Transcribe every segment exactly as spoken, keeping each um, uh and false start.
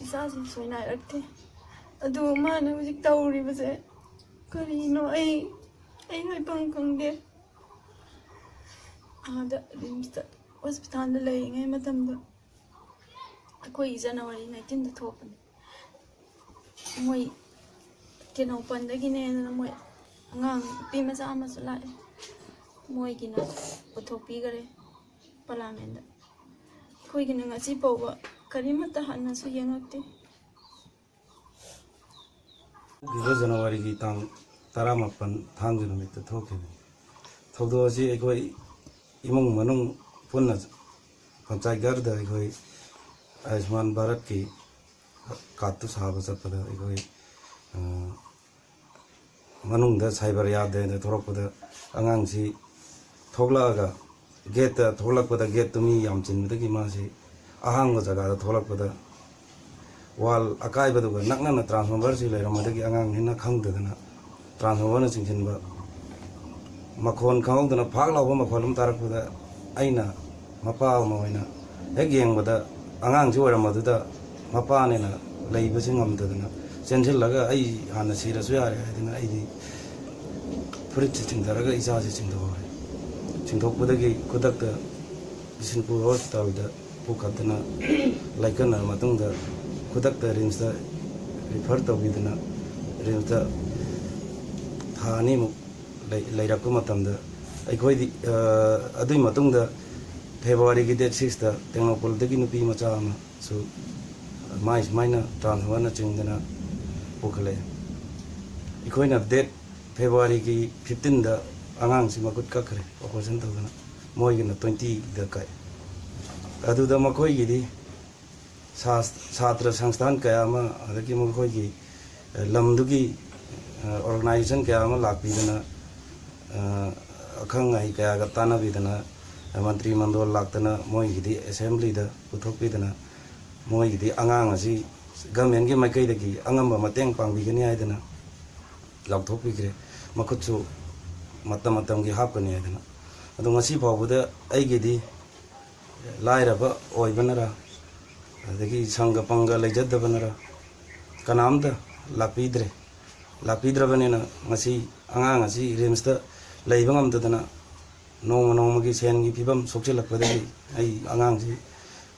ꯏꯆꯥꯁꯤꯡ ꯁꯣꯏꯅꯥꯏꯔꯛꯇꯦ꯫ ꯑꯗꯨ ꯃꯥꯅ ꯍꯧꯖꯤꯛ ꯇꯧꯔꯤꯕꯁꯦ ꯀꯔꯤꯅꯣ? ꯑꯩ ꯑꯩ ꯍꯥꯏꯐꯝ ꯈꯪꯗꯦ꯫ ꯑꯥꯗ ꯔꯤꯝꯁꯇ ꯍꯣꯁꯄꯤꯇꯥꯜꯗ ꯂꯩꯔꯤꯉꯩ ꯃꯇꯝꯗ ꯑꯩꯈꯣꯏ ꯖꯅꯋꯥꯔꯤ ꯅꯥꯏꯟꯇꯤꯟꯗ ꯊꯣꯛꯄꯅꯦ꯫ ꯃꯣꯏ ꯇꯦꯡꯅꯧꯄꯜꯗꯒꯤꯅꯦꯗꯅ ꯃꯣꯏ ꯑꯉꯥꯡ ꯅꯨꯄꯤ ꯃꯆꯥ ꯑꯃꯁꯨ ꯂꯥꯛꯑꯦ꯫ ꯃꯣꯏꯒꯤꯅ ꯄꯨꯊꯣꯛꯄꯤꯈꯔꯦ ꯄꯥꯔꯂꯥꯃꯦꯟꯗ꯫ ꯑꯩꯈꯣꯏꯒꯤꯅ ꯉꯁꯤ ꯐꯥꯎꯕ ꯀꯔꯤꯃꯠꯇ ꯍꯟꯅꯁꯨ ꯌꯦꯡꯉꯛꯇꯦ꯫ ꯍꯧꯈꯤꯕ ꯖꯅꯋꯥꯔꯤꯒꯤ ꯇꯥꯡ ꯇꯔꯥꯃꯥꯄꯟ ꯊꯥꯡꯖ ꯅꯨꯃꯤꯠꯇ ꯊꯣꯛꯈꯤꯕꯅꯤ꯫ ꯊꯧꯗꯣꯛ ꯑꯁꯤ ꯑꯩꯈꯣꯏ ꯏꯃꯨꯡ ꯃꯅꯨꯡ ꯄꯨꯟꯅ ꯄꯟꯆꯥꯌꯠ ꯘꯔꯗ ꯑꯩꯈꯣꯏ ꯑꯌꯨꯁꯃꯥꯟ ꯚꯥꯔꯠꯀꯤ ꯀꯥꯔꯠꯇꯨ ꯁꯥꯕ ꯆꯠꯄꯗ ꯑꯩꯈꯣꯏ, ꯑ, ꯃꯅꯨꯡꯗ ꯁꯥꯏꯕꯔ ꯌꯥꯗꯦꯅ ꯊꯣꯛꯂꯛꯄꯗ ꯑꯉꯥꯡꯁꯤ ꯊꯣꯛꯂꯛꯑꯒ ꯒꯦꯠꯇ ꯊꯣꯛꯂꯛꯄꯗ ꯒꯦꯠꯇꯨ ꯃꯤ ꯌꯥꯝ ꯆꯤꯟꯕꯗꯒꯤ ꯃꯥꯁꯤ ꯑꯍꯥꯡꯕ ꯖꯒꯥꯗ ꯊꯣꯛꯂꯛꯄꯗ ꯋꯥꯜ ꯑꯀꯥꯏꯕꯗꯨꯒ ꯅꯛꯅꯅ ꯇ꯭ꯔꯥꯟꯁꯐꯣꯔꯃꯔꯁꯤ ꯂꯩꯔꯝꯕꯗꯒꯤ ꯑꯉꯥꯡꯅꯤꯅ ꯈꯪꯗꯗꯅ ꯇ꯭ꯔꯥꯟꯁꯐꯣꯔꯃꯔꯅ ꯆꯤꯡꯁꯤꯟꯕ ꯃꯈꯣꯟ ꯈꯪꯍꯧꯗꯅ ꯐꯥꯛ ꯂꯥꯎꯕ ꯃꯈꯣꯟ ꯑꯃ ꯇꯥꯔꯛꯄꯗ ꯑꯩꯅ ꯃꯄꯥ ꯑꯃ ꯑꯣꯏꯅ ꯍꯦꯛ ꯌꯦꯡꯕꯗ ꯑꯉꯥꯡꯁꯤ ꯑꯣꯏꯔꯝꯕꯗꯨꯗ ꯃꯄꯥꯅꯦꯅ ꯂꯩꯕꯁꯤ ꯉꯝꯗꯗꯅ ꯆꯦꯟꯁꯤꯜꯂꯒ ꯑꯩ ꯍꯥꯟꯅ ꯁꯤꯔꯁꯨ ꯌꯥꯔꯦ ꯍꯥꯏꯗꯅ ꯑꯩꯗꯤ ꯐꯨꯔꯤꯠꯁꯤ ꯆꯤꯡꯊꯔꯒ ꯏꯆꯥꯁꯤ ꯆꯤꯡꯊꯣꯛꯍꯧꯔꯦ꯫ ꯆꯤꯡꯊꯣꯛꯄꯗꯒꯤ ꯈꯨꯗꯛꯇ ꯕꯤꯁꯅꯨꯄꯨꯔ ꯍꯣꯁꯄꯤꯇꯥꯜꯗ ꯄꯨꯈꯠꯇꯅ ꯂꯥꯏꯀꯠꯅꯔ ꯃꯇꯨꯡꯗ ꯈꯨꯗꯛꯇ ꯔꯤꯝꯁꯇ ꯔꯤꯐꯔ ꯇꯧꯕꯤꯗꯅ ꯔꯤꯝꯁꯇ ꯊꯥ ꯑꯅꯤꯃꯨꯛ ꯂꯩ-, ꯂꯩꯔꯛꯄ ꯃꯇꯝꯗ ꯑꯩꯈꯣꯏꯗꯤ, ꯑ, ꯑꯗꯨꯒꯤ ꯃꯇꯨꯡꯗ ꯐꯦꯕ꯭ꯔꯨꯋꯥꯔꯤꯒꯤ ꯗꯦꯠ ꯁꯤꯛꯁꯇ ꯇꯦꯡꯅꯧꯄꯜꯗꯒꯤ ꯅꯨꯄꯤ ꯃꯆꯥ ꯑꯃꯁꯨ ꯃꯥꯏ ꯁꯨꯃꯥꯏꯅ ꯇ꯭ꯔꯥꯟꯁꯐꯣꯔꯅꯆꯤꯡꯗꯅ ꯄꯨꯈꯠꯂꯛꯑꯦ꯫ ꯑꯩꯈꯣꯏꯅ ꯗꯦꯠ ꯐꯦꯕ꯭ꯔꯨꯋꯥꯔꯤꯒꯤ ꯐꯤꯐꯇꯤꯟꯗ ꯑꯉꯥꯡꯁꯤ ꯃꯈꯨꯠ ꯀꯛꯈ꯭ꯔꯦ ꯑꯣꯄꯔꯦꯁꯟ ꯇꯧꯗꯅ꯫ ꯃꯣꯏꯒꯤꯅ ꯇ꯭ꯋꯦꯟꯇꯤꯗ ꯀꯛꯑꯦ꯫ ꯑꯗꯨꯗ ꯃꯈꯣꯏꯒꯤꯗꯤ ꯁꯥꯁ-, ꯁꯥꯇ꯭ꯔ ꯁꯪꯁꯊꯥꯟ ꯀꯌꯥ ꯑꯃ, ꯑꯗꯒꯤ ꯃꯈꯣꯏꯒꯤ, ꯑ, ꯂꯝꯗꯨꯒꯤ, ꯑ, ꯑꯣꯔꯒꯅꯥꯏꯖꯦꯁꯟ ꯀꯌꯥ ꯑꯃ ꯂꯥꯛꯄꯤꯗꯅ, ꯑ, ꯑꯈꯪ ꯑꯍꯩ ꯀꯌꯥꯒ ꯇꯥꯟꯅꯕꯤꯗꯅ, ꯑ, ꯃꯟꯇ꯭ꯔꯤ ꯃꯟꯗꯣꯜ ꯂꯥꯛꯇꯅ ꯃꯣꯏꯒꯤꯗꯤ ꯑꯦꯁꯦꯝꯕ꯭ꯂꯤꯗ ꯄꯨꯊꯣꯛꯄꯤꯗꯅ ꯃꯣꯏꯒꯤꯗꯤ ꯑꯉꯥꯡ ꯑꯁꯤ ꯒꯃꯦꯟꯒꯤ ꯃꯥꯏꯀꯩꯗꯒꯤ ꯑꯉꯝꯕ ꯃꯇꯦꯡ ꯄꯥꯡꯕꯤꯒꯅꯤ ꯍꯥꯏꯗꯅ ꯂꯥꯎꯊꯣꯛꯄꯤꯈ꯭ꯔꯦ꯫ ꯃꯈꯨꯠꯁꯨ ꯃꯇꯝ ꯃꯇꯝꯒꯤ ꯍꯥꯞꯀꯅꯤ ꯍꯥꯏꯗꯅ꯫ ꯑꯗꯣ ꯉꯁꯤ ꯐꯥꯎꯕꯗ ꯑꯩꯒꯤꯗꯤ ꯂꯥꯏꯔꯕ ꯑꯣꯏꯕꯅꯔ ꯑꯗꯒꯤ ꯁꯪꯒ ꯄꯪꯒ ꯂꯩꯖꯗꯕꯅꯔ ꯀꯅꯥꯝꯇ ꯂꯥꯛꯄꯤꯗ꯭ꯔꯦ꯫ ꯂꯥꯛꯄꯤꯗ꯭ꯔꯕꯅꯤꯅ ꯉꯁꯤ ꯑꯉꯥꯡ ꯑꯁꯤ ꯔꯤꯝꯁꯇ ꯂꯩꯕ ꯉꯝꯗꯗꯅ ꯅꯣꯡꯃ ꯅꯣꯡꯃꯒꯤ ꯁꯦꯟꯒꯤ ꯐꯤꯕꯝ ꯁꯣꯛꯆꯤꯜꯂꯛꯄꯗꯒꯤ ꯑꯩ ꯑꯉꯥꯡꯁꯤ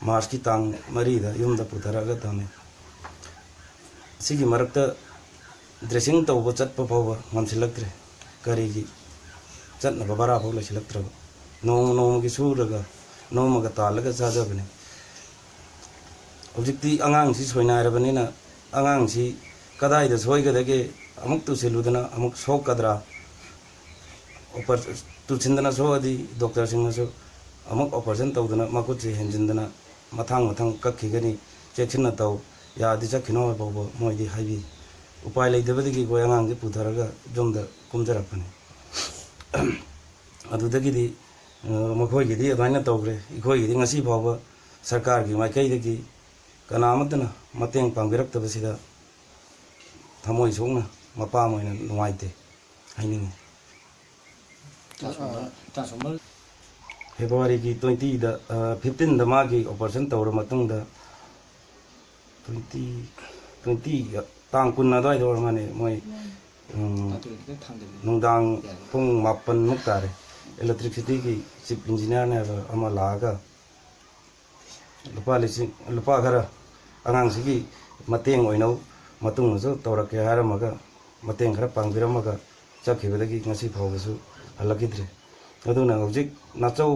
ꯃꯥꯔꯁꯀꯤ ꯇꯥꯡ ꯃꯔꯤꯗ ꯌꯨꯝꯗ ꯄꯨꯊꯔꯛꯑꯒ ꯊꯝꯃꯦ꯫ ꯁꯤꯒꯤ ꯃꯔꯛꯇ ꯗ꯭ꯔꯦꯁꯤꯡ ꯇꯧꯕ ꯆꯠꯄ ꯐꯥꯎꯕ ꯉꯝꯁꯤꯜꯂꯛꯇ꯭ꯔꯦ꯫ ꯀꯔꯤꯒꯤ ꯆꯠꯅꯕ ꯚꯔꯥ ꯐꯥꯎ ꯂꯩꯁꯤꯜꯂꯛꯇ꯭ꯔꯕ꯫ ꯅꯣꯡꯃ ꯅꯣꯡꯃꯒꯤ ꯁꯨꯔꯒ, ꯅꯣꯡꯃꯒ ꯇꯥꯜꯂꯒ ꯆꯥꯖꯕꯅꯤ꯫ ꯍꯧꯖꯤꯛꯇꯤ ꯑꯉꯥꯡꯁꯤ ꯁꯣꯏꯅꯥꯏꯔꯕꯅꯤꯅ, ꯑꯉꯥꯡꯁꯤ ꯀꯗꯥꯏꯗ ꯁꯣꯏꯒꯗꯒꯦ ꯑꯃꯨꯛ ꯇꯨꯁꯤꯜꯂꯨꯗꯅ ꯑꯃꯨꯛ ꯁꯣꯛꯀꯗ꯭ꯔꯥ? ꯑꯣꯄꯔ-, ꯇꯨꯁꯤꯟꯗꯅ ꯁꯣꯛꯑꯗꯤ ꯗꯣꯛꯇꯔꯁꯤꯡꯅꯁꯨ ꯑꯃꯨꯛ ꯑꯣꯄꯔꯦꯁꯟ ꯇꯧꯗꯅ ꯃꯈꯨꯠꯁꯤ ꯍꯦꯟꯖꯤꯟꯗꯅ ꯃꯊꯥꯡ ꯃꯊꯪ ꯀꯛꯈꯤꯒꯅꯤ, ꯆꯦꯛꯁꯤꯟꯅ ꯇꯧ, ꯌꯥꯔꯗꯤ ꯆꯠꯈꯤꯅꯣ ꯍꯥꯏꯕ ꯐꯥꯎꯕ ꯃꯣꯏꯗꯤ ꯍꯥꯏꯕꯤ꯫ ꯎꯄꯥꯏ ꯂꯩꯇꯕꯗꯒꯤ ꯑꯩꯈꯣꯏ ꯑꯉꯥꯡꯁꯦ ꯄꯨꯊꯔꯒ ꯌꯨꯝꯗ ꯀꯨꯝꯊꯔꯛꯄꯅꯤ꯫ ꯑꯗꯨꯗꯒꯤꯗꯤ, ꯑ, ꯃꯈꯣꯏꯒꯤꯗꯤ ꯑꯗꯨꯃꯥꯏꯅ ꯇꯧꯈ꯭ꯔꯦ꯫ ꯑꯩꯈꯣꯏꯒꯤꯗꯤ ꯉꯁꯤ ꯐꯥꯎꯕ ꯁꯔꯀꯥꯔꯒꯤ ꯃꯥꯏꯀꯩꯗꯒꯤ ꯀꯅꯥ ꯑꯃꯠꯇꯅ ꯃꯇꯦꯡ ꯄꯥꯡꯕꯤꯔꯛꯇꯕꯁꯤꯗ ꯊꯃꯣꯏ ꯁꯣꯛꯅ ꯃꯄꯥ ꯑꯃ ꯑꯣꯏꯅ ꯅꯨꯡꯉꯥꯏꯇꯦ ꯍꯥꯏꯅꯤꯡꯉꯤ꯫ ꯐꯦꯕ꯭ꯔꯨꯋꯥꯔꯤꯒꯤ ꯇ꯭ꯋꯦꯟꯇꯤꯗ, ꯑ, ꯐꯤꯐꯇꯤꯟꯗ ꯃꯥꯒꯤ ꯑꯣꯄꯔꯦꯁꯟ ꯇꯧꯔ ꯃꯇꯨꯡꯗ, ꯇ꯭ꯋꯦꯟꯇꯤ, ꯇ꯭ꯋꯦꯟꯇꯤ, ꯇꯥꯡ ꯀꯨꯟ ꯑꯗꯨꯋꯥꯏꯗ ꯑꯣꯏꯔ ꯃꯥꯜꯂꯦ ꯃꯣꯏ, ꯎꯝ, ꯅꯨꯡꯗꯥꯡ ꯄꯨꯡ ꯃꯥꯄꯟꯃꯨꯛ ꯇꯥꯔꯦ꯫ ꯏꯂꯦꯛꯇ꯭ꯔꯤꯁꯤꯇꯤꯒꯤ ꯆꯤꯐ ꯏꯟꯖꯤꯅꯤꯌꯥꯔꯅꯦ ꯍꯥꯏꯕ ꯑꯃ ꯂꯥꯛꯑꯒ ꯂꯨꯄꯥ ꯂꯤꯁꯤꯡ, ꯂꯨꯄꯥ ꯈꯔ ꯑꯉꯥꯡꯁꯤꯒꯤ ꯃꯇꯦꯡ ꯑꯣꯏꯅ ꯃꯇꯨꯡꯗꯁꯨ ꯇꯧꯔꯛꯀꯦ ꯍꯥꯏꯔꯝꯃꯒ, ꯃꯇꯦꯡ ꯈꯔ ꯄꯥꯡꯕꯤꯔꯝꯃꯒ ꯆꯠꯈꯤꯕꯗꯒꯤ ꯉꯁꯤ ꯐꯥꯎꯕꯁꯨ ꯍꯜꯂꯛꯈꯤꯗ꯭ꯔꯦ꯫ ꯑꯗꯨꯅ ꯍꯧꯖꯤꯛ ꯅꯥꯆꯧ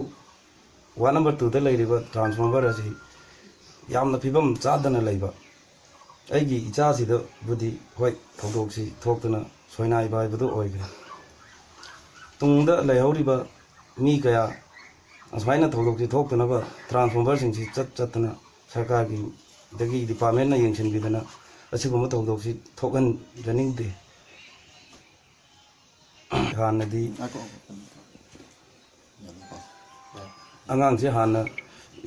ꯋꯥꯔꯗ ꯅꯝꯕꯔ ꯇꯨꯗ ꯂꯩꯔꯤꯕ ꯇ꯭ꯔꯥꯟꯁꯐꯣꯔꯃꯔ ꯑꯁꯤ ꯌꯥꯝꯅ ꯐꯤꯕꯝ ꯆꯥꯗꯅ ꯂꯩꯕ꯫ ꯑꯩꯒꯤ ꯏꯆꯥꯁꯤꯗꯕꯨꯗꯤ ꯍꯣꯏ, ꯊꯧꯗꯣꯛꯁꯤ ꯊꯣꯛꯇꯨꯅ ꯁꯣꯏꯅꯥꯏꯕ ꯍꯥꯏꯕꯗꯨ ꯑꯣꯏꯈ꯭ꯔꯦ꯫ ꯇꯨꯡꯗ ꯂꯩꯍꯧꯔꯤꯕ ꯃꯤ ꯀꯌꯥ ꯑꯁꯨꯃꯥꯏꯅ ꯊꯧꯗꯣꯛꯁꯤ ꯊꯣꯛꯇꯅꯕ ꯇ꯭ꯔꯥꯟꯁꯐꯣꯔꯃꯔꯁꯤꯡꯁꯤ ꯆꯠ ꯆꯠꯇꯅ ꯁꯔꯀꯥꯔꯒꯤꯗꯒꯤ ꯗꯤꯄꯥꯔꯠꯃꯦꯟꯅ ꯌꯦꯡꯁꯤꯟꯕꯤꯗꯅ ꯑꯁꯤꯒꯨꯝꯕ ꯊꯧꯗꯣꯛꯁꯤ ꯊꯣꯛꯍꯟꯖꯅꯤꯡꯗꯦ꯫ ꯍꯥꯟꯅꯗꯤ ꯑꯉꯥꯡꯁꯦ ꯍꯥꯟꯅ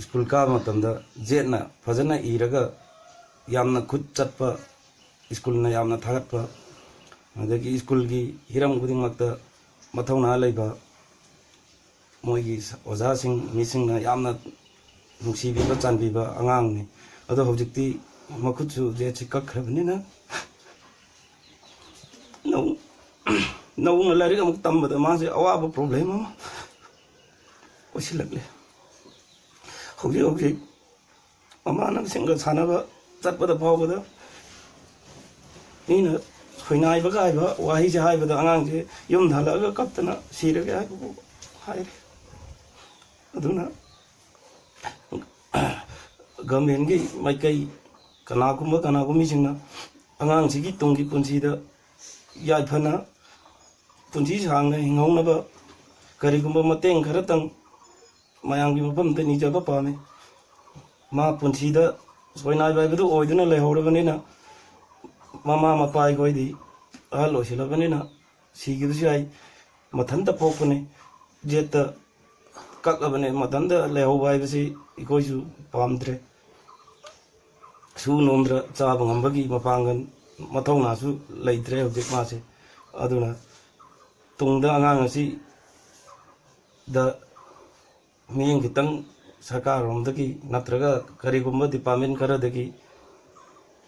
ꯁ꯭ꯀꯨꯜ ꯀꯥꯕ ꯃꯇꯝꯗ ꯖꯦꯠꯅ ꯐꯖꯅ ꯏꯔꯒ ꯌꯥꯝꯅ ꯈꯨꯠ ꯆꯠꯄ, ꯁ꯭ꯀꯨꯜꯅ ꯌꯥꯝꯅ ꯊꯥꯒꯠꯄ, ꯑꯗꯒꯤ ꯁ꯭ꯀꯨꯜꯒꯤ ꯍꯤꯔꯝ ꯈꯨꯗꯤꯡꯃꯛꯇ ꯃꯊꯧꯅꯥ ꯂꯩꯕ, ꯃꯣꯏꯒꯤ ꯑꯣꯖꯥꯁꯤꯡ, ꯃꯤꯁꯤꯡꯅ ꯌꯥꯝꯅ ꯅꯨꯡꯁꯤꯕꯤꯕ, ꯆꯥꯟꯕꯤꯕ ꯑꯉꯥꯡꯅꯤ꯫ ꯑꯗꯣ ꯍꯧꯖꯤꯛꯇꯤ ꯃꯈꯨꯠꯁꯨ ꯖꯦꯠꯁꯤ ꯀꯛꯈ꯭ꯔꯕꯅꯤꯅ ꯅꯧ-, ꯅꯧꯅ ꯂꯥꯏꯔꯤꯛ ꯑꯃꯨꯛ ꯇꯝꯕꯗ ꯃꯥꯁꯦ ꯑꯋꯥꯕ problem ꯑꯃ ꯑꯣꯏꯁꯤꯜꯂꯛꯂꯦ꯫ ꯍꯧꯖꯤꯛ ꯍꯧꯖꯤꯛ ꯃꯃꯥꯟꯅꯕꯁꯤꯡꯒ ꯁꯥꯟꯅꯕ ꯆꯠꯄꯗ ꯐꯥꯎꯕꯗ ꯃꯤꯅ ꯁꯣꯏꯅꯥꯏꯕ ꯀꯥꯏꯕ ꯋꯥꯍꯩꯁꯦ ꯍꯥꯏꯕꯗ ꯑꯉꯥꯡꯁꯦ ꯌꯨꯝꯗ ꯍꯜꯂꯛꯑꯒ ꯀꯞꯇꯅ ꯁꯤꯔꯒꯦ ꯍꯥꯏꯕꯕꯨ ꯍꯥꯏꯔꯤ꯫ ꯑꯗꯨꯅ governmentꯀꯤ ꯃꯥꯏꯀꯩ ꯀꯅꯥꯒꯨꯝꯕ ꯀꯅꯥꯒꯨꯝꯕꯤꯁꯤꯡꯅ ꯑꯉꯥꯡꯁꯤꯒꯤ ꯇꯨꯡꯒꯤ ꯄꯨꯟꯁꯤꯗ ꯌꯥꯏꯐꯅ ꯄꯨꯟꯁꯤ ꯁꯥꯡꯅ ꯍꯤꯡꯍꯧꯅꯕ ꯀꯔꯤꯒꯨꯝꯕ ꯃꯇꯦꯡ ꯈꯔꯇꯪ ꯃꯌꯥꯝꯒꯤ ꯃꯐꯝꯗ ꯅꯤꯖꯕ ꯄꯥꯝꯃꯤ꯫ ꯃꯥ ꯄꯨꯟꯁꯤꯗ ꯁꯣꯏꯅꯥꯏꯕ ꯍꯥꯏꯕꯗꯨ ꯑꯣꯏꯗꯨꯅ ꯂꯩꯍꯧꯔꯕꯅꯤꯅ ꯃꯃꯥ ꯃꯄꯥ ꯑꯩꯈꯣꯏꯗꯤ ꯑꯍꯜ ꯑꯣꯏꯁꯤꯜꯂꯕꯅꯤꯅ ꯁꯤꯈꯤꯕꯁꯨ ꯌꯥꯏ꯫ ꯃꯊꯟꯇ ꯄꯣꯛꯄꯅꯤ, ꯖꯦꯠꯇ ꯀꯛꯂꯕꯅꯤ, ꯃꯊꯟꯇ ꯂꯩꯍꯧꯕ ꯍꯥꯏꯕꯁꯤ ꯑꯩꯈꯣꯏꯁꯨ ꯄꯥꯝꯗ꯭ꯔꯦ꯫ ꯁꯨ ꯅꯣꯝꯗ꯭ꯔ ꯆꯥꯕ ꯉꯝꯕꯒꯤ ꯃꯄꯥꯡꯒꯜ, ꯃꯊꯧꯅꯥꯁꯨ ꯂꯩꯇ꯭ꯔꯦ ꯍꯧꯖꯤꯛ ꯃꯥꯁꯦ꯫ ꯑꯗꯨꯅ ꯇꯨꯡꯗ ꯑꯉꯥꯡ ꯑꯁꯤꯗ ꯃꯤꯠꯌꯦꯡ ꯈꯤꯇꯪ ꯁꯔꯀꯥꯔꯔꯣꯝꯗꯒꯤ ꯅꯠꯇ꯭ꯔꯒ ꯀꯔꯤꯒꯨꯝꯕ department ꯈꯔꯗꯒꯤ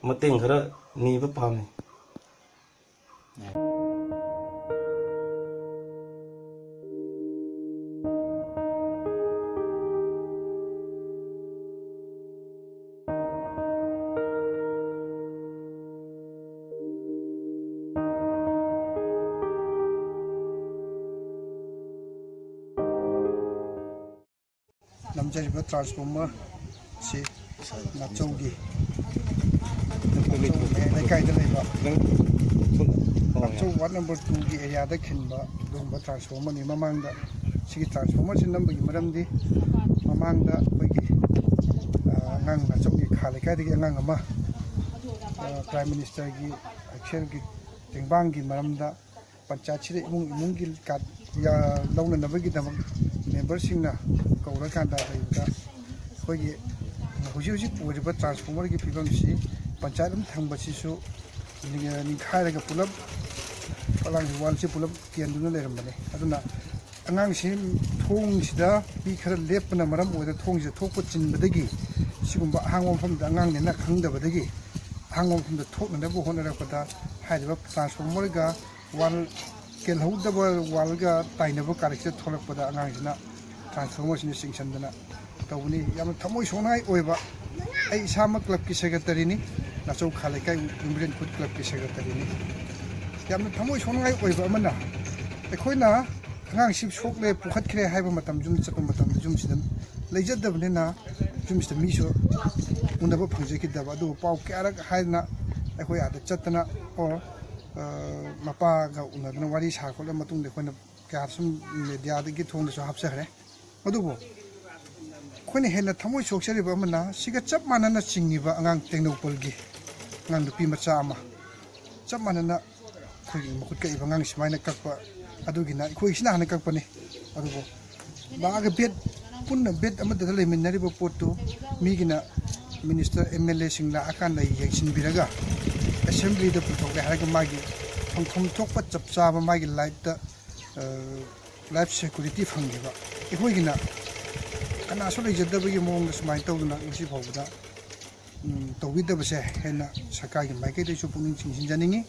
ꯃꯇꯦꯡ ꯈꯔ ꯅꯤꯕ ꯄꯥꯝꯃꯤ꯫ ꯅꯝꯖꯔꯤꯕ transformer ꯁꯤ ꯅꯥꯆꯧꯒꯤ, ꯅꯥꯆꯧ ꯃꯌꯥꯏ ꯂꯩꯀꯥꯏꯗ ꯂꯩꯕ ꯅꯥꯆꯧ ward number twoꯒꯤ areaꯗ ꯈꯤꯟꯕ ꯑꯗꯨꯒꯨꯝꯕ transformerꯅꯤ꯫ ꯃꯃꯥꯡꯗ ꯁꯤꯒꯤ transformerꯁꯤ ꯅꯝꯕꯒꯤ ꯃꯔꯝꯗꯤ ꯃꯃꯥꯡꯗ ꯑꯩꯈꯣꯏꯒꯤ, ꯑ, ꯑꯉꯥꯡ ꯅꯥꯆꯧꯒꯤ ꯈꯥ ꯂꯩꯀꯥꯏꯗꯒꯤ ꯑꯉꯥꯡ ꯑꯃ, ꯑ, Prime Ministerꯒꯤ ꯍꯛꯁꯦꯜꯒꯤ ꯇꯦꯡꯕꯥꯡꯒꯤ ꯃꯔꯝꯗ ꯄꯟꯆꯥꯌꯠꯁꯤꯗ ꯏꯃꯨꯡ ꯏꯃꯨꯡꯒꯤ ꯀꯥꯔꯗ ꯌꯥ-, ꯂꯧꯅꯅꯕꯒꯤꯗꯃꯛ memberꯁꯤꯡꯅ ꯀꯧꯔꯀꯥꯟꯗ ꯂꯩꯕꯗ ꯑꯩꯈꯣꯏꯒꯤ ꯍꯧꯖꯤꯛ ꯍꯧꯖꯤꯛ ꯑꯣꯏꯔꯤꯕ transformerꯒꯤ ꯐꯤꯕꯝꯁꯤ ꯄꯟꯆꯥꯌꯠ ꯑꯃ ꯊꯝꯕꯁꯤꯁꯨ ꯅꯤꯡ-, ꯅꯤꯡꯈꯥꯏꯔꯒ ꯄꯨꯂꯞ ꯐꯛꯂꯥꯡꯒꯤ wallꯁꯤ ꯄꯨꯂꯞ ꯀꯦꯟꯗꯨꯅ ꯂꯩꯔꯝꯕꯅꯤ꯫ ꯑꯗꯨꯅ ꯑꯉꯥꯡꯁꯤ ꯊꯣꯡꯁꯤꯗ ꯃꯤ ꯈꯔ ꯂꯦꯞꯄꯅ ꯃꯔꯝ ꯑꯣꯏꯔꯒ ꯊꯣꯡꯁꯤꯗ ꯊꯣꯛꯄ ꯆꯤꯟꯕꯗꯒꯤ, ꯁꯤꯒꯨꯝꯕ ꯑꯍꯥꯡꯕ ꯃꯐꯝꯗ ꯑꯉꯥꯡꯅꯦꯅ ꯈꯪꯗꯕꯗꯒꯤ, ꯑꯍꯥꯡꯕ ꯃꯐꯝꯗ ꯊꯣꯛꯅꯅꯕ ꯍꯣꯠꯅꯔꯛꯄꯗ, ꯍꯥꯏꯔꯤꯕ ꯇ꯭ꯔꯥꯟꯁꯐꯣꯔꯃꯔꯒ ꯋꯥꯜ, ꯀꯦꯜꯍꯧꯗꯕ ꯋꯥꯜꯒ ꯇꯥꯏꯅꯕ ꯀꯥꯔꯛꯁꯤꯗ ꯊꯣꯛꯂꯛꯄꯗ, ꯑꯉꯥꯡꯁꯤꯅ ꯇ꯭ꯔꯥꯟꯁꯐꯣꯔꯃꯔꯁꯤꯅ ꯆꯤꯡꯁꯤꯟꯗꯅ ꯇꯧꯕꯅꯤ꯫ ꯌꯥꯝꯅ ꯊꯃꯣꯏ ꯁꯣꯛꯅꯤꯡꯉꯥꯏ ꯑꯣꯏꯕ, ꯑꯩ ꯏꯁꯥꯃꯛ ꯀ꯭ꯂꯕꯀꯤ ꯁꯦꯀ꯭ꯔꯦꯇꯔꯤꯅꯤ, ꯅꯥꯆꯧ ꯈꯥ ꯂꯩꯀꯥꯏ ꯋꯨꯃꯦꯟ ꯈꯨꯠ ꯀ꯭ꯂꯕꯀꯤ ꯁꯦꯀ꯭ꯔꯦꯇꯔꯤꯅꯤ꯫ ꯌꯥꯝꯅ ꯊꯃꯣꯏ ꯁꯣꯛꯅꯤꯡꯉꯥꯏ ꯑꯣꯏꯕ ꯑꯃꯅ, ꯑꯩꯈꯣꯏꯅ ꯑꯉꯥꯡꯁꯤ ꯁꯣꯛꯂꯦ, ꯄꯨꯈꯠꯈ꯭ꯔꯦ ꯍꯥꯏꯕ ꯃꯇꯝ, ꯌꯨꯝ ꯆꯠꯄ ꯃꯇꯝꯗ ꯌꯨꯝꯁꯤꯗ ꯂꯩꯖꯗꯕꯅꯤꯅ, ꯌꯨꯝꯁꯤꯗ ꯃꯤꯁꯨ ꯎꯅꯕ ꯐꯪꯖꯈꯤꯗꯕ꯫ ꯑꯗꯨꯕꯨ ꯄꯥꯎ ꯀꯌꯥꯔꯛ ꯍꯥꯏꯗꯅ ꯑꯩꯈꯣꯏ ꯑꯥꯗ ꯆꯠꯇꯅ, ꯑꯣꯔ, ꯑ, ꯃꯄꯥꯒ ꯎꯅꯗꯅ ꯋꯥꯔꯤ ꯁꯥ ꯈꯣꯠꯂ ꯃꯇꯨꯡꯗ ꯑꯩꯈꯣꯏꯅ ꯀꯌꯥ ꯁꯨꯝ ꯃꯦꯗꯤꯌꯥꯗꯒꯤ ꯊꯣꯡꯗꯁꯨ ꯍꯥꯞꯆꯈ꯭ꯔꯦ꯫ ꯑꯗꯨꯕꯨ ꯑꯩꯈꯣꯏꯅ ꯍꯦꯟꯅ ꯊꯃꯣꯏ ꯁꯣꯛꯆꯔꯤꯕ ꯑꯃꯅ, ꯁꯤꯒ ꯆꯞ ꯃꯥꯟꯅꯅ ꯆꯤꯡꯉꯤꯕ ꯑꯉꯥꯡ ꯇꯦꯡꯅꯧꯄꯜꯒꯤ ꯑꯉꯥꯡ ꯅꯨꯄꯤ ꯃꯆꯥ ꯑꯃ, ꯆꯞ ꯃꯥꯟꯅꯅ ꯑꯩꯈꯣꯏꯒꯤ ꯃꯈꯨꯠ ꯀꯛꯏꯕ ꯑꯉꯥꯡ ꯁꯨꯃꯥꯏꯅ ꯀꯛꯄ ꯑꯗꯨꯒꯤꯅ, ꯑꯩꯈꯣꯏꯁꯤꯅ ꯍꯥꯟꯅ ꯀꯛꯄꯅꯤ꯫ ꯑꯗꯨꯕꯨ ꯂꯥꯛꯑꯒ ꯕꯦꯠ, ꯄꯨꯟꯅ ꯕꯦꯠ ꯑꯃꯗ ꯂꯩꯃꯤꯟꯅꯔꯤꯕ ꯄꯣꯠꯇꯨ ꯃꯤꯒꯤꯅ, ꯃꯤꯅꯤꯁꯇꯔ, ꯑꯦꯝ ꯑꯦꯜ ꯑꯦꯁꯤꯡ ꯂꯥꯛꯑꯀꯥꯟꯗ ꯌꯦꯡꯁꯤꯟꯕꯤꯔꯒ ꯑꯦꯁꯦꯝꯕ꯭ꯂꯤꯗ ꯄꯨꯊꯣꯛꯂꯦ ꯍꯥꯏꯔꯒ ꯃꯥꯒꯤ ꯐꯪꯐꯝ ꯊꯣꯛꯄ ꯆꯞ ꯆꯥꯕ ꯃꯥꯒꯤ ꯂꯥꯏꯐꯇ, ꯑ, ꯂꯥꯏꯐ ꯁꯦꯀ꯭ꯌꯨꯔꯤꯇꯤ ꯐꯪꯈꯤꯕ꯫ ꯑꯩꯈꯣꯏꯒꯤꯅ ꯀꯅꯥꯁꯨ ꯂꯩꯖꯗꯕꯒꯤ ꯃꯑꯣꯡꯗ ꯁꯨꯃꯥꯏꯅ ꯇꯧꯗꯅ ꯉꯁꯤ ꯐꯥꯎꯕꯗ, ꯎꯝ, ꯇꯧꯕꯤꯗꯕꯁꯦ ꯍꯦꯟꯅ ꯁꯔꯀꯥꯔꯒꯤ ꯃꯥꯏꯀꯩꯗꯒꯤꯁꯨ ꯄꯨꯛꯅꯤꯡ ꯆꯤꯡꯁꯤꯟꯖꯅꯤꯡꯉꯤ꯫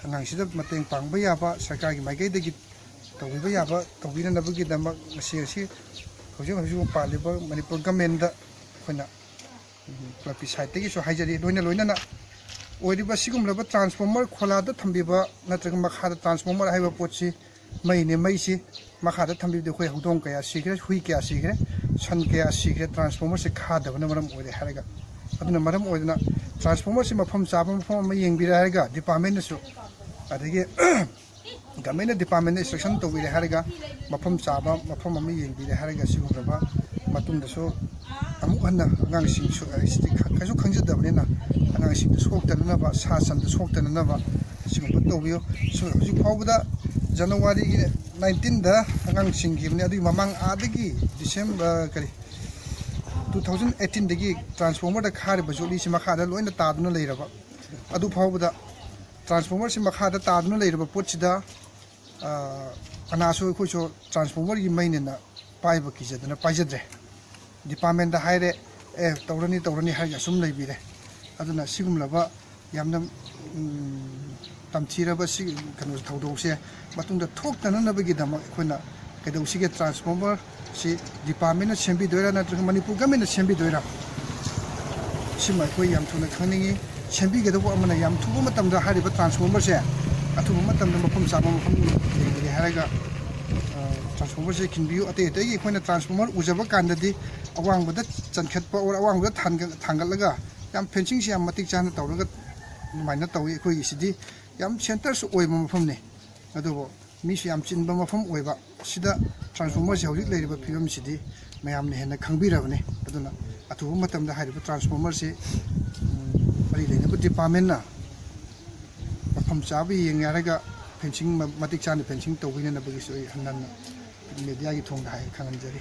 ꯑꯉꯥꯡꯁꯤꯗ ꯃꯇꯦꯡ ꯄꯥꯡꯕ ꯌꯥꯕ ꯁꯔꯀꯥꯔꯒꯤ ꯃꯥꯏꯀꯩꯗꯒꯤ ꯇꯧꯕꯤꯕ ꯌꯥꯕ ꯇꯧꯕꯤꯅꯅꯕꯒꯤꯗꯃꯛ ꯉꯁꯤ, ꯉꯁꯤ ꯍꯧꯖꯤꯛ ꯍꯧꯖꯤꯛ ꯄꯥꯜꯂꯤꯕ ꯃꯅꯤꯄꯨꯔ ꯒꯃꯦꯟꯗ ꯑꯩꯈꯣꯏꯅ, ꯎꯝ, ꯀ꯭ꯂꯕꯀꯤ ꯁꯥꯏꯠꯇꯒꯤꯁꯨ ꯍꯥꯏꯖꯔꯤ꯫ ꯂꯣꯏꯅ ꯂꯣꯏꯅꯅ ꯑꯣꯏꯔꯤꯕ ꯑꯁꯤꯒꯨꯝꯂꯕ ꯇ꯭ꯔꯥꯟꯁꯐꯣꯔꯃꯔ ꯈꯣꯂꯥꯗ ꯊꯝꯕꯤꯕ ꯅꯠꯇ꯭ꯔꯒ ꯃꯈꯥꯗ ꯇ꯭ꯔꯥꯟꯁꯐꯣꯔꯃꯔ ꯍꯥꯏꯕ ꯄꯣꯠꯁꯤ ꯃꯩꯅꯦ, ꯃꯩꯁꯤ ꯃꯈꯥꯗ ꯊꯝꯕꯤꯕꯗ ꯑꯩꯈꯣꯏ ꯍꯧꯗꯣꯡ ꯀꯌꯥ ꯁꯤꯈ꯭ꯔꯦ, ꯍꯨꯏ ꯀꯌꯥ ꯁꯤꯈ꯭ꯔꯦ, ꯁꯟ ꯀꯌꯥ ꯁꯤꯈ꯭ꯔꯦ, ꯇ꯭ꯔꯥꯟꯁꯐꯣꯔꯃꯔꯁꯦ ꯈꯥꯗꯕꯅ ꯃꯔꯝ ꯑꯣꯏꯔꯦ ꯍꯥꯏꯔꯒ꯫ ꯑꯗꯨꯅ ꯃꯔꯝ ꯑꯣꯏꯗꯅ ꯇ꯭ꯔꯥꯟꯁꯐꯣꯔꯃꯔꯁꯤ ꯃꯐꯝ ꯆꯥꯕ ꯃꯐꯝ ꯑꯃ ꯌꯦꯡꯕꯤꯔꯦ ꯍꯥꯏꯔꯒ ꯗꯤꯄꯥꯔꯠꯃꯦꯟꯅꯁꯨ, ꯑꯗꯒꯤ ꯒꯃꯦꯟꯅ ꯗꯤꯄꯥꯔꯠꯃꯦꯟꯗ ꯏꯟꯁꯇ꯭ꯔꯛꯁꯟ ꯇꯧꯕꯤꯔꯦ ꯍꯥꯏꯔꯒ ꯃꯐꯝ ꯆꯥꯕ ꯃꯐꯝ ꯑꯃ ꯌꯦꯡꯕꯤꯔꯦ ꯍꯥꯏꯔꯒ ꯁꯤꯒꯨꯝꯂꯕ ꯃꯇꯨꯡꯗꯁꯨ ꯑꯃꯨꯛ ꯍꯟꯅ ꯑꯉꯥꯡꯁꯤꯡꯁꯨ ꯀꯩꯁꯨ ꯈꯪꯖꯗꯕꯅꯤꯅ ꯑꯉꯥꯡꯁꯤꯡꯗ ꯁꯣꯛꯇꯅꯅꯕ, ꯁꯥ ꯁꯟꯗ ꯁꯣꯛꯇꯅꯅꯕ ꯑꯁꯤꯒꯨꯝꯕ ꯇꯧꯕꯤꯌꯨ꯫ ꯁꯨ-, ꯍꯧꯖꯤꯛ ꯐꯥꯎꯕꯗ ꯖꯅꯋꯥꯔꯤꯒꯤ ꯅꯥꯏꯟꯇꯤꯟꯗ ꯑꯉꯥꯡ ꯁꯤꯡꯈꯤꯕꯅꯤ꯫ ꯑꯗꯨꯒꯤ ꯃꯃꯥꯡ ꯑꯥꯗꯒꯤ ꯗꯤꯁꯦꯝꯕꯔ, ꯀꯔꯤ, ꯇꯨ ꯊꯥꯎꯖꯟ ꯑꯩꯠꯇꯤꯟꯗꯒꯤ ꯇ꯭ꯔꯥꯟꯁꯐꯣꯔꯃꯔꯗ ꯈꯥꯔꯤꯕ ꯖꯣꯠꯂꯤꯁꯤ ꯃꯈꯥꯗ ꯂꯣꯏꯅ ꯇꯥꯗꯨꯅ ꯂꯩꯔꯕ꯫ ꯑꯗꯨ ꯐꯥꯎꯕꯗ ꯇ꯭ꯔꯥꯟꯁꯐꯣꯔꯃꯔꯁꯤ ꯃꯈꯥꯗ ꯇꯥꯗꯨꯅ ꯂꯩꯔꯕ ꯄꯣꯠꯁꯤꯗ, ꯑ, ꯀꯅꯥꯁꯨ ꯑꯩꯈꯣꯏꯁꯨ ꯇ꯭ꯔꯥꯟꯁꯐꯣꯔꯃꯔꯒꯤ ꯃꯩꯅꯦꯅ ꯄꯥꯏꯕ ꯀꯤꯖꯗꯅ ꯄꯥꯏꯖꯗ꯭ꯔꯦ꯫ ꯗꯤꯄꯥꯔꯠꯃꯦꯟꯗ ꯍꯥꯏꯔꯦ, "ꯑꯦ, ꯇꯧꯔꯅꯤ, ꯇꯧꯔꯅꯤ" ꯍꯥꯏꯔꯒ ꯑꯁꯨꯝ ꯂꯩꯕꯤꯔꯦ꯫ ꯑꯗꯨꯅ ꯁꯤꯒꯨꯝꯂꯕ ꯌꯥꯝꯅ, ꯎꯝ, ꯇꯝꯊꯤꯔꯕ ꯁꯤ ꯀꯩꯅꯣ ꯊꯧꯗꯣꯛꯁꯦ ꯃꯇꯨꯡꯗ ꯊꯣꯛꯇꯅꯅꯕꯒꯤꯗꯃꯛ ꯑꯩꯈꯣꯏꯅ ꯀꯩꯗꯧꯁꯤꯒꯦ? ꯇ꯭ꯔꯥꯟꯁꯐꯣꯔꯃꯔꯁꯤ ꯗꯤꯄꯥꯔꯠꯃꯦꯟꯅ ꯁꯦꯝꯕꯤꯗꯣꯏꯔꯥ ꯅꯠꯇ꯭ꯔꯒ ꯃꯅꯤꯄꯨꯔ ꯒꯃꯦꯟꯅ ꯁꯦꯝꯕꯤꯗꯣꯏꯔꯥ? ꯁꯤꯃ ꯑꯩꯈꯣꯏ ꯌꯥꯝ ꯊꯨꯅ ꯈꯪꯅꯤꯡꯉꯤ꯫ ꯁꯦꯝꯕꯤꯒꯗꯧꯕ ꯑꯃꯅ ꯌꯥꯝ ꯊꯨꯕ ꯃꯇꯝꯗ ꯍꯥꯏꯔꯤꯕ ꯇ꯭ꯔꯥꯟꯁꯐꯣꯔꯃꯔꯁꯦ ꯑꯊꯨꯕ ꯃꯇꯝꯗ ꯃꯐꯝ ꯆꯥꯕ ꯃꯐꯝ ꯌꯦꯡꯒꯦ ꯍꯥꯏꯔꯒ, ꯑ, ꯇ꯭ꯔꯥꯟꯁꯐꯣꯔꯃꯔꯁꯦ ꯈꯤꯟꯕꯤꯌꯨ꯫ ꯑꯇꯩ ꯑꯇꯩꯒꯤ ꯑꯩꯈꯣꯏꯅ ꯇ꯭ꯔꯥꯟꯁꯐꯣꯔꯃꯔ ꯎꯖꯕ ꯀꯥꯟꯗꯗꯤ ꯑꯋꯥꯡꯕꯗ ꯆꯟꯈꯠꯄ ꯑꯣꯔ ꯑꯋꯥꯡꯕꯗ ꯊꯥꯡꯒꯠ-, ꯊꯥꯡꯒꯠꯂꯒ ꯌꯥꯝ ꯐꯦꯟꯁꯤꯡꯁꯤ ꯌꯥꯝ ꯃꯇꯤꯛ ꯆꯥꯅ ꯇꯧꯔꯒ ꯑꯗꯨꯃꯥꯏꯅ ꯇꯧꯏ꯫ ꯑꯩꯈꯣꯏꯒꯤꯁꯤꯗꯤ ꯌꯥꯝ ꯁꯦꯟꯇꯔꯁꯨ ꯑꯣꯏꯕ ꯃꯐꯝꯅꯤ, ꯑꯗꯨꯕꯨ ꯃꯤꯁꯨ ꯌꯥꯝ ꯆꯤꯟꯕ ꯃꯐꯝ ꯑꯣꯏꯕ꯫ ꯁꯤꯗ ꯇ꯭ꯔꯥꯟꯁꯐꯣꯔꯃꯔꯁꯤ ꯍꯧꯖꯤꯛ ꯂꯩꯔꯤꯕ ꯐꯤꯕꯝꯁꯤꯗꯤ ꯃꯌꯥꯝꯅ ꯍꯦꯟꯅ ꯈꯪꯕꯤꯔꯕꯅꯤ꯫ ꯑꯗꯨꯅ ꯑꯊꯨꯕ ꯃꯇꯝꯗ ꯍꯥꯏꯔꯤꯕ ꯇ꯭ꯔꯥꯟꯁꯐꯣꯔꯃꯔꯁꯤ, ꯎꯝ, ꯃꯔꯤ ꯂꯩꯅꯕ ꯗꯤꯄꯥꯔꯠꯃꯦꯟꯅ ꯃꯐꯝ ꯆꯥꯕ ꯌꯦꯡ ꯌꯥꯔꯒ ꯐꯦꯟꯁꯤꯡ ꯃ-, ꯃꯇꯤꯛ ꯆꯥꯅ ꯐꯦꯟꯁꯤꯡ ꯇꯧꯕꯤꯅꯅꯕꯒꯤꯁꯨ ꯑꯩ ꯍꯟꯅ ꯍꯟꯅ ꯃꯦꯗꯤꯌꯥꯒꯤ ꯊꯣꯡꯗ ꯍꯥꯏ ꯈꯪꯍꯟꯖꯔꯤ꯫